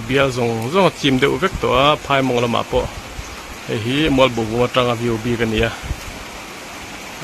Bial zawng zawng a chim deuh vek tawh a phai mawng lamah pawh hei hi mualbuhbum atanga view bik a ni a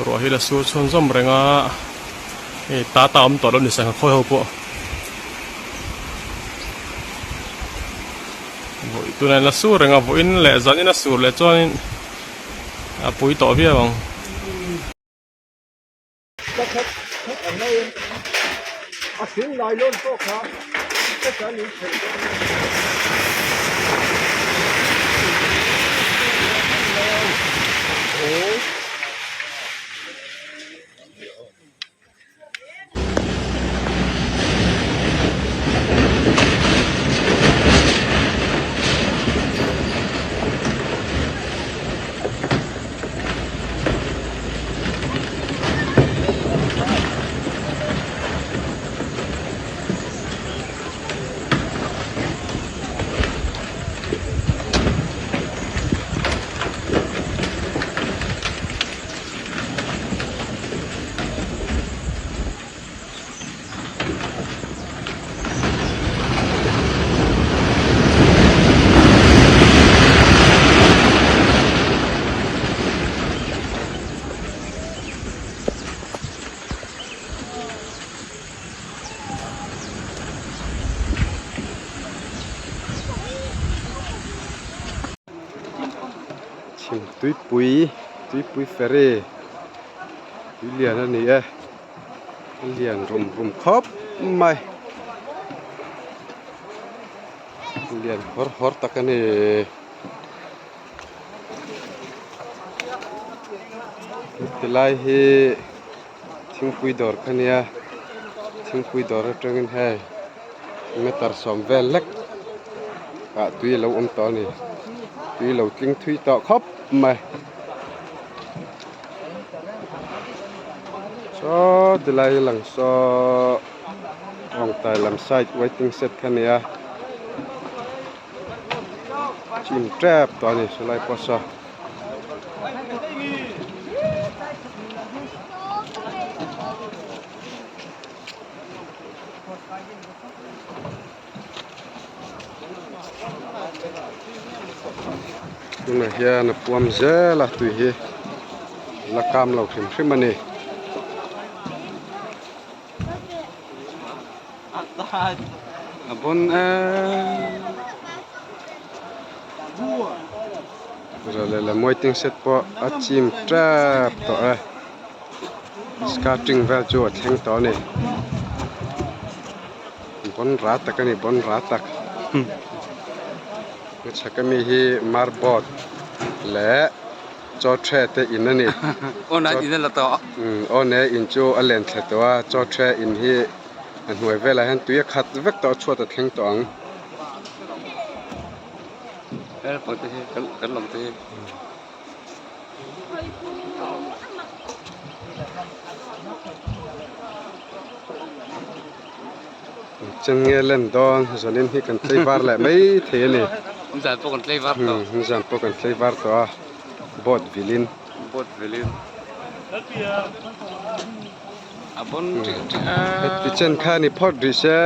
ruah hi la sur chhun zawm reng a hei ta ta awm tawh lo ni sangha khawi ho pawh vawi tunah la sur reng a vawiin leh zanin a sur leh chuanin a pui tawh viau ang. Chhim tuipui tuipui ferry tui lian a ni e a lian rum rum khawp mai lian hawr hawr tak a ni. Tilai hi thingpui dawr kha nia thingpui dawr atangin hei meter sawm vel lek ah tui a lo awm tawh a ni tui lo tling thui tawh khawp mai saw tilai a lang saw tawngtai lam side waiting shed kha nia chim tep tawh a ni sawlai pawh saw. Tunah hian a puam zel a tui hi la kam lo hrim hrim a ni. A bon em rawh leh lam waiting shed pawh a chim tep tawh e skirting vel chu a thleng tawh a ni bon ra tak a ni bon ra tak a chhak ami hi marboard leh. Chaw the te in a ni. Aw nai in a la tawh. Aw ne in chu a len thla tawh a, chaw the in hi a hnuai velah hian tui a khat vek tawh a, chhuat a thleng tawh ang. Hel pang te hi kan kan lawm te hi. Chen nge len dawn zanin hi kan tlei var leh mai thei a ni. Nizan pawh kan tlei var tawh. Nizan pawh kan tlei var tawh a boat vilin. Boat vilin. A bon ṭih ṭih a. Heti chen kha ni phawt rih se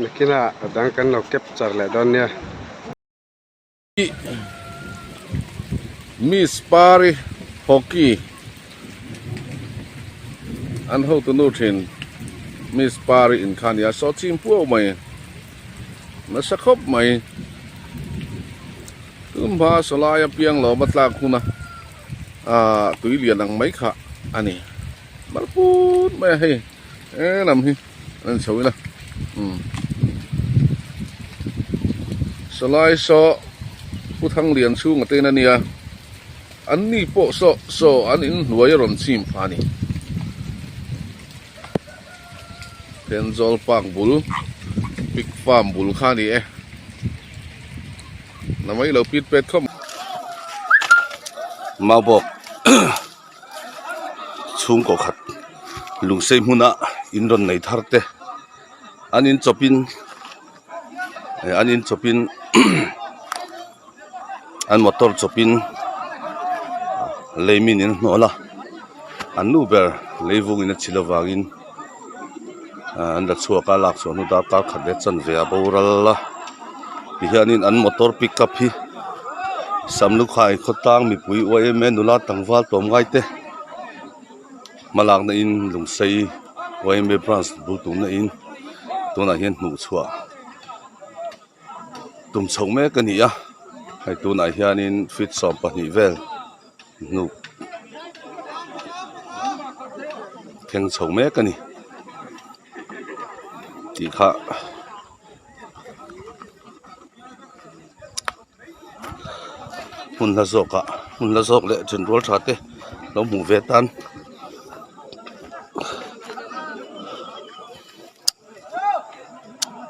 nakinah a dang kan lo capture leh dawn nia. Miss Pari Hockey an hotu nu thin Miss Pari in kha nia saw chim puau mai nasa khawp mai tumhma sawlai a piang lo a tlak hun a ah tui lian ang mai kha a ni mal put mai a hei he lam hi. An chho ila umm sawlai saw Pu Thanglian chhunga te in a nia an ni pawh saw saw an inhnuai a rawn chim pha a ni Thenzawl park bul pig farm bul kha a ni e na mai lo pit pet khawp Maubawk. Chhungkaw khat lungsei hmuna in rawn nei thar te an in chawp in an in chawp in an motor chawp in lei min in hnawh a an nu ber lei vung in a chhilh avangin an la chhuak a lak chhuah hnu darkar khat leh chanve a boral a. Tihianin an motor pick up hi Samlukhai khawtlang mipui yma nula tlangval tlawmngai te hmalakna in Lungsei yma branch bul tumna in tunah hian hmuh chhuah tum chhoh mek a ni a hei tunah hianin feet 12 vel hnuk thleng chho mek a ni tih kha. Hmun hla zawk ah hmun hla zawk leh chen rual tha te lo hmuh ve tan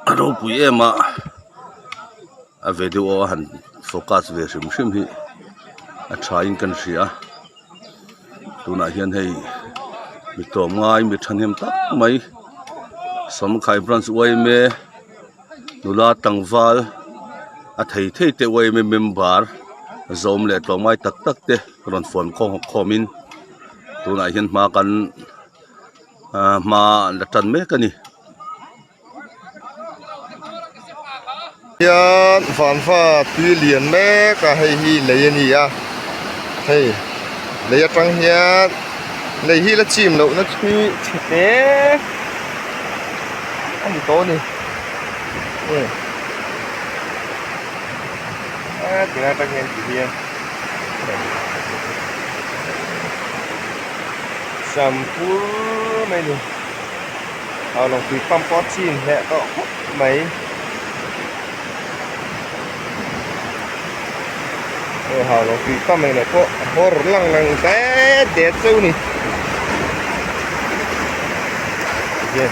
a ropui em a a video a han focus ve hrim hrim hi a tha in kan hria a tunah hian hei mi tlawmngai mi thahnem tak mai Samkhai branch yma nula tlangval a thei thei te yma member zawm leh tlawmngai tak tak te rawn fawm khawm khawm in tunah hian hma kan ahh hma an la tan mek a ni. Hian vanva tui lian mek a hei hi lei a ni a hei lei atang hian lei hi la chim loh na chu chhe te a ni tawh a ni a ti lai atang hian ti hian sam pur mai a ni. A lawng tui pump pawh a chin hleh tawh khawp mai aw ha lawng tui pump englo pawh a hawr lang lang det det cheu a ni tikhian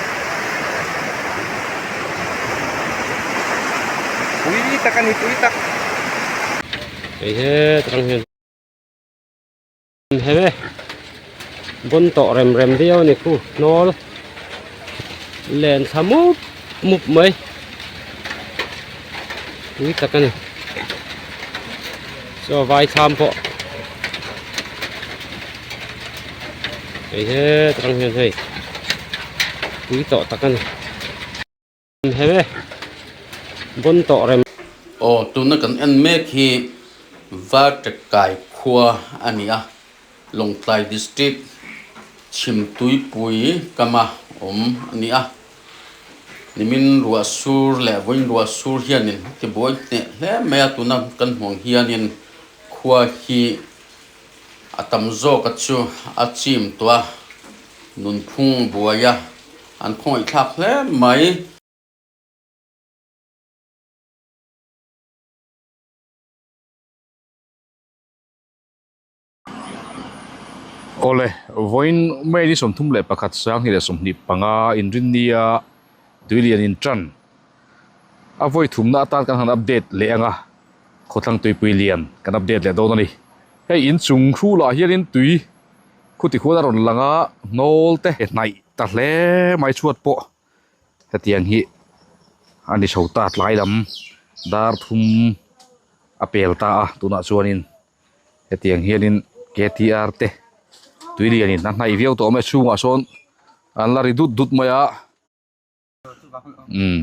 pui tak a ni pui tak. Hei he tang hian. Heve bon tawh rem rem viau a ni khu hnawl len thla mup mup mai pui tak a ni chaw vai thlam pawh hei het rang hian hei pui tawh tak a ni. Heve bon tawh rem. Aw tuna kan en mek hi Vartekai khua a ni a, Lawngtlai District Chhimtuipui kama awm a ni a. Nimin ruah sur leh vawiin ruah sur hianin a ti buai hneh hle mai a, tuna kan hmuh ang hianin khua hi a tam zawk a chu a chim tawh a, nunphung buai a. An khawngaihthlak hle mai. Awle, vawiin May ni 31 2025 inrinnia Tuilian in tan a vawi thumna atan kan han update leh ang a, khawthlang tuipui lian kan update leh dawn a ni. Hei inchung hrulah hianin tui Khuti khuan a rawn lang a, hnawl te hnaih ta hle mai chhuat pawh hetiang hi a ni chho ta tlai lam dar thum a pel ta a tunah chuanin hetiang hianin ktr te tui lianin a hnaih viau tawh awm e chhungah sawn an la ri dut dut mai a umm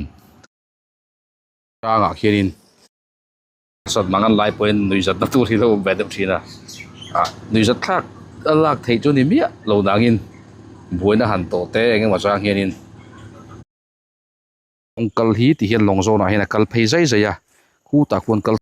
tlangah khianin. Sat mang an lai pawhin nuihzatna tur hi lo awm ve deuh thin a, ah nuihzat thlak a lak theih chu ni miah lo dangin buaina han tawh te eng emaw chang hianin kawng kal hi ti hian lawng zawnah hian a kal phei zai zai a khutah khuan kal.